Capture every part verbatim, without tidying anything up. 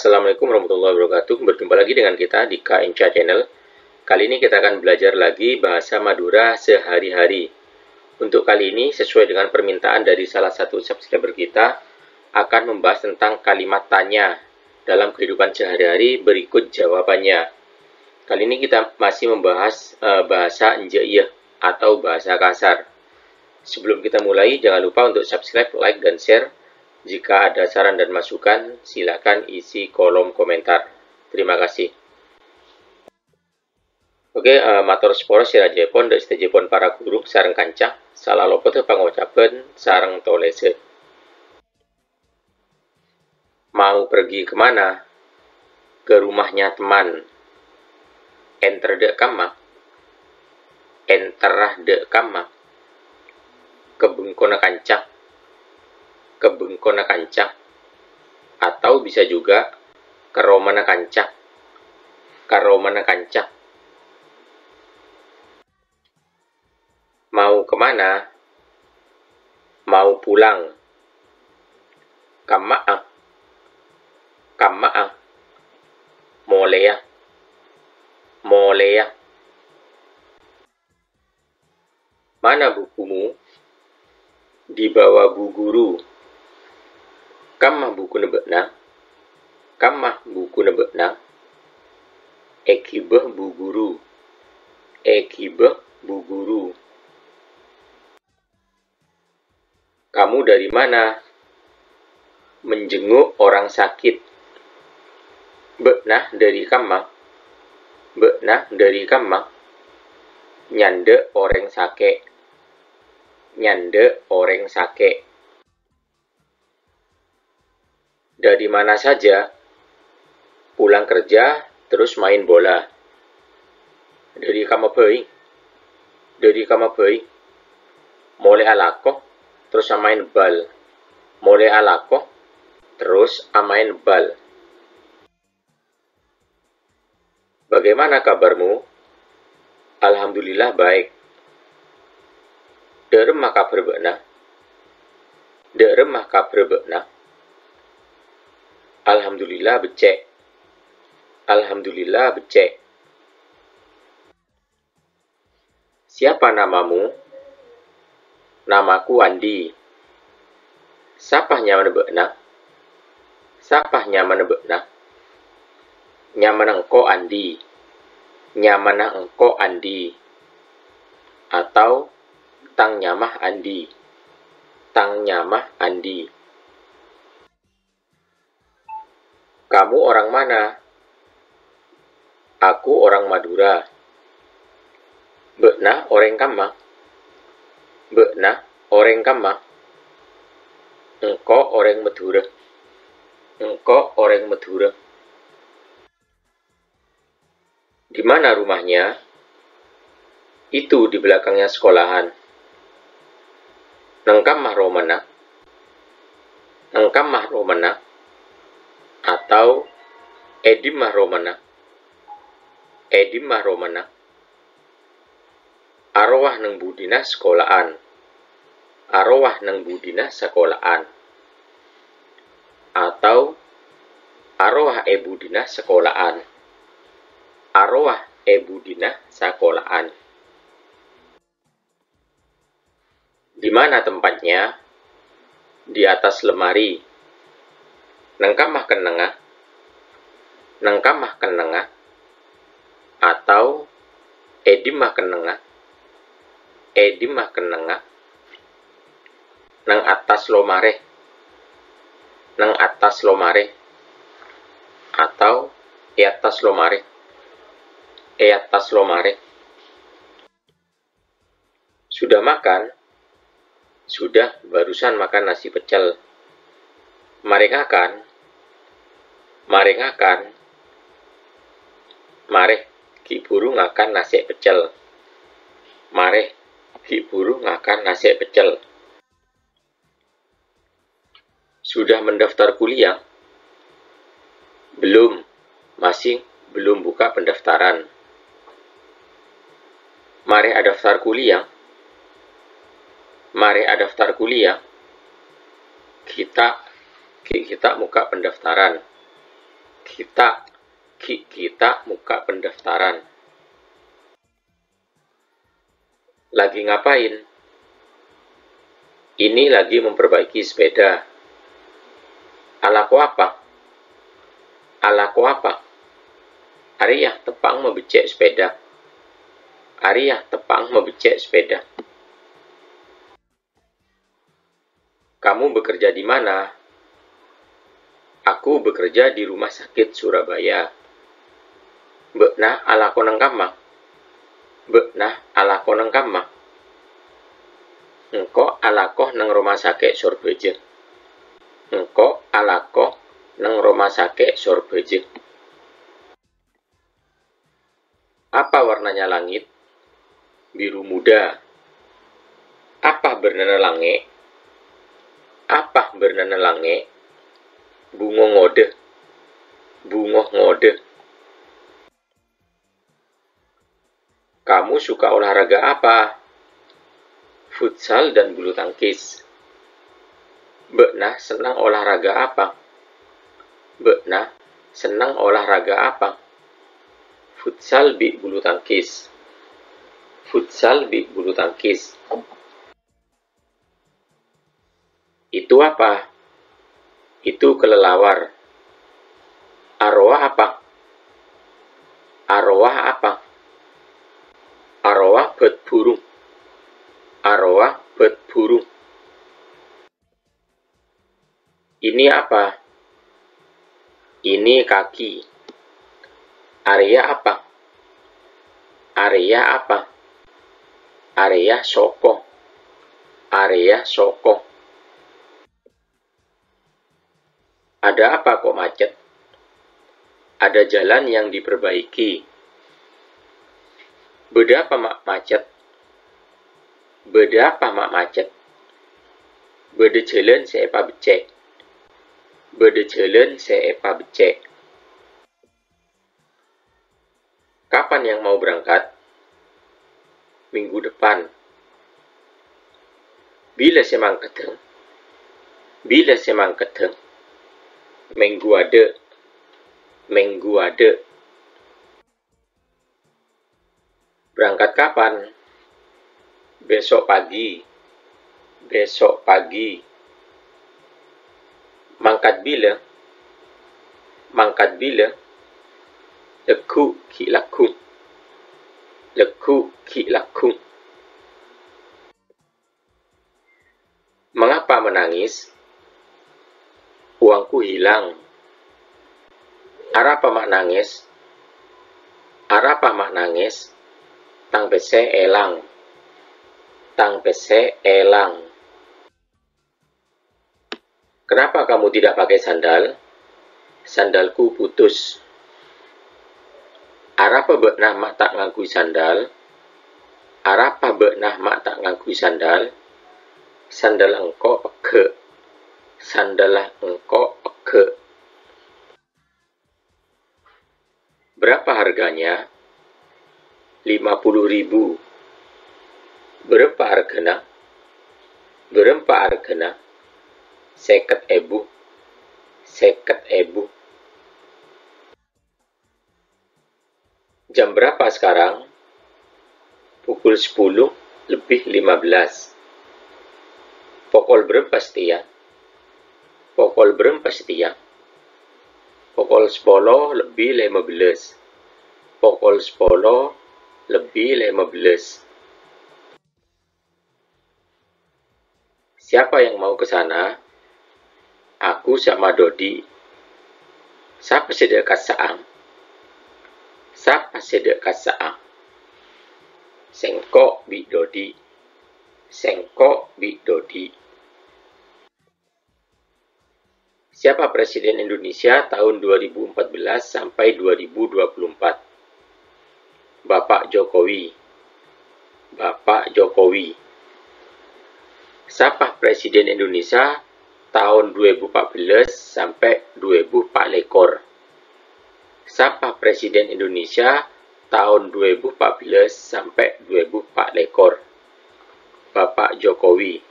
Assalamualaikum warahmatullahi wabarakatuh. Berjumpa lagi dengan kita di K N C Channel. Kali ini kita akan belajar lagi bahasa Madura sehari-hari. Untuk kali ini, sesuai dengan permintaan dari salah satu subscriber kita, akan membahas tentang kalimat tanya dalam kehidupan sehari-hari berikut jawabannya. Kali ini kita masih membahas, eh, bahasa enjâ' iyâ atau bahasa kasar. Sebelum kita mulai, jangan lupa untuk subscribe, like, dan share. Jika ada saran dan masukan, silakan isi kolom komentar. Terima kasih. Oke, eh, mator sapora sè rajâèpon dâ' sadhâjâèpon para ghuru sareng kanca. Sala lopot pangocabhân sareng tolèsè. Mau pergi ke mana? Ke rumahnya teman. Èntar dâ' kamma? Èntarra dâ' kamma? Ka bengkona kanca. Ka bengkona kanca. Atau bisa juga ka romana kanca. Ka romana kanca. Mau ke mana? Mau pulang. Kamma'a? Kamma'a? Molèya. Molèya. Mana bukumu? Di bawah Bu Guru. Kamma bukuna bâ'na? Kamma bukuna bâ'na? Èghibâ Bu Guru. Èghibâ Bu Guru. Kamu dari mana? Menjenguk orang sakit. Bâ'na dâri kamma? Bâ'na dâri kamma? Nyandhâ' orèng sakè'. Nyandhâ' orèng sakè'. Dari mana saja? Pulang kerja, terus main bola. Dâri kamma bhâi? Dâri kamma bhâi? Molè alako, terus amaèn bal. Molè alako, terus amaèn bal. Bagaimana kabarmu? Alhamdulillah baik. Dâ'remma kabhâr bâ'na? Dâ'remma kabhâr bâ'na? Alhamdulillah beccè'. Alhamdulillah beccè'. Siapa namamu? Namaku Andi. Sapa nyamana bâ'na? Sapa nyamana bâ'na? Nyamana engko' Andi. Nyamana engko' Andi. Atau tang nyama Andi. Tang nyama Andi. Kamu orang mana? Aku orang Madura. Bâ'na orèng kamma? Bâ'na orèng kamma? Engko' orèng Madhurâ. Engko' orèng Madhurâ. Di mana rumahnya? Itu di belakangnya sekolahan. Neng kamma romana? Neng kamma romana? Atau è dimma romana? È dimma romana? Arowa neng budina sakola'an. Arowa neng budina sakola'an. Atau arowa è budina sakola'an. Arowa è budina sakola'an. Di mana tempatnya? Di atas lemari. Neng kamma kennengnga? Neng kamma kennengnga? Atau è dimma kennengnga? È dimma kennengnga? Neng attas lomarè. Neng attas lomarè. Atau è attas lomarè. È attas lomarè. Sudah makan? Sudah, barusan makan nasi pecel. Marè ngakan? Marè ngakan? Marè, ghi' buru ngakan nasè' pecel. Marè, ghi' buru ngakan nasè' pecel. Sudah mendaftar kuliah? Belum, masih belum buka pendaftaran. Marè adaftar kuliah? Marè adaftar kuliah? Ghi' ta', ghi' ghi' ta' mokka' pendaftaran. Kita, ghi' kita mokka' pendaftaran. Lagi ngapain? Ini lagi memperbaiki sepeda. Alako apa? Alako apa? Arèya teppa'na mabeccè' sepeda. Arèya teppa'na mabeccè' sepeda. Kamu bekerja di mana? Aku bekerja di Rumah Sakit Surabaya. Bâ'na alako neng kamma? Bâ'na alako neng kamma? Engko' alako neng Roma Sakè' Sorbhâjâ. Engko' alako neng Roma Sakè' Sorbhâjâ. Apa warnanya langit? Biru muda. Apa bârnana langngè'? Apa bârnana langngè'? Bungo ngodâ. Bungo ngodâ. Kamu suka olahraga apa? Futsal dan bulu tangkis. Bâ'na senneng olahraga apa? Bâ'na senneng olahraga apa? Futsal bi' bulu tangkis. Futsal bi' bulu tangkis. Itu apa? Itu kelelawar. Arowa apa? Arowa apa? Arowa bât burung. Arowa bât burung. Ini apa? Ini kaki. Arèya apa? Arèya apa? Arèya soko. Arèya soko. Ada apa kok macet? Ada jalan yang diperbaiki. Bâdâ apa ma' macet? Bâdâ apa ma' macet? Bâdâ jhâlân sè èpabeccè'. Bâdâ jhâlân sè èpabeccè'. Kapan yang mau berangkat? Minggu depan. Bilâ sè mangkaddhâ? Bilâ sè mangkaddhâ? Mèngghu adâ'. Mèngghu adâ'. Berangkat kapan? Besok pagi. Besok pagi. Mangkat bilâ? Mangkat bilâ? Lagghu' ghi' lagghu'. Lagghu' ghi' lagghu'. Mengapa menangis? Uangku hilang. Arapa ma' nangès? Arapa ma' nangès? Tang pèssè èlang. Tang pèssè èlang. Kenapa kamu tidak pakai sandal? Sandalku putus. Arapa bâ'na ma' ta' ngangghuy sandal? Arapa bâ'na ma' ta' ngangghuy sandal? Sandal engko' pegghâ'. Sandalla engko' pegghâ'. Berapa harganya? Lima puluh ribu. Bârâmpa arghâna? Bârâmpa arghâna? Sèket èbu. Sèket èbu. Jam berapa sekarang? Pukul sepuluh lebih lima belas. Pokol bârâmpa satèya? Pokol bârâmpa satèya? Pokol sapolo lebbi lèma bellâs. Pokol sapolo lebbi lèma bellâs. Siapa yang mau ke sana? Aku sama Dodi. Sapa sè dâ' kassa'an? Sapa sè dâ' kassa'an? Sèngko' bi' Dodi. Sèngko' bi' Dodi. Siapa Presiden Indonesia tahun dua ribu empat belas sampai dua ribu dua puluh empat? Bapak Jokowi. Bapak Jokowi. Sapa Presiden Indonesia taon dua èbu empat belas sampè' dua èbu empat lèkor? Sapa Presiden Indonesia taon dua èbu empat belas sampè' dua èbu empat lèkor? Bapak Jokowi.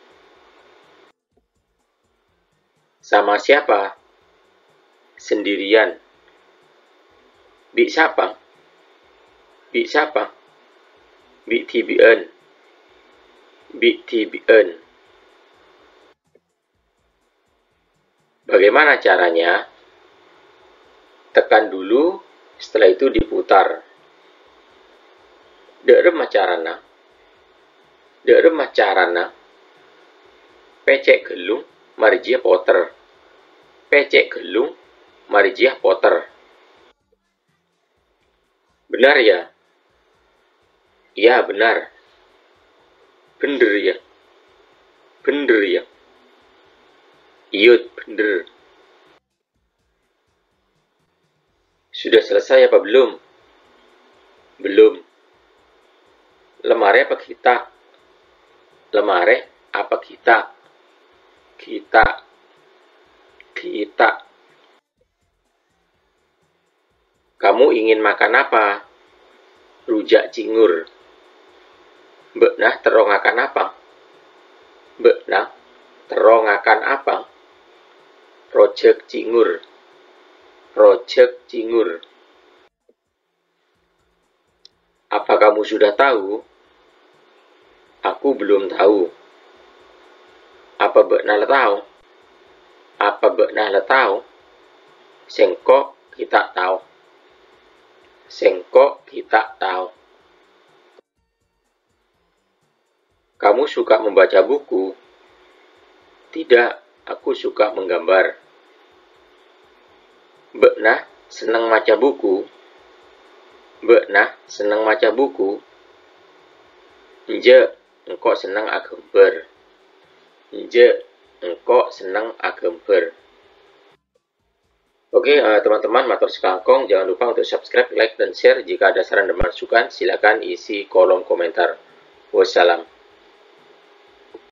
Sama siapa? Sendirian. Bi' sapa? Bi' sapa? Bi' dhibi'ân. Bi' dhibi'ân. Bagaimana caranya? Tekan dulu, setelah itu diputar. Dâ' remma carana? Dâ' remma carana? Pècè' ghâllung, marè jiyâ poter. Pècè' ghâllung, marè jiyâ poter. Benar ya? Ya, benar. Bhender ya? Bhender ya? Iyâ, bhender. Sudah selesai apa belum? Belum. Lèmarè apa ghita'? Lèmarè apa ghita'? Ghita'. Ghita'. Kamu ingin makan apa? Rujak cingur. Bâ'na terro ngakan apa? Bâ'na terro ngakan apa? Rojhâk cingur. Rojhâk cingur. Apa kamu sudah tahu? Aku belum tahu. Apa bâ'na la tao? Apa bâ'na la tao? Sèngko' ghi' ta' tao. Sèngko' ghi' ta' tao. Kamu suka membaca buku? Tidak, aku suka menggambar. Bâ'na senneng maca buku? Bâ'na senneng maca buku? Enjâ', engko' senneng aghâmbhâr. Enjâ', engko' senneng aghâmbhâr. Oke, eh, teman-teman, mator sakalangkong. Jangan lupa untuk subscribe, like, dan share. Jika ada saran dan masukan, silakan isi kolom komentar. Wassalam.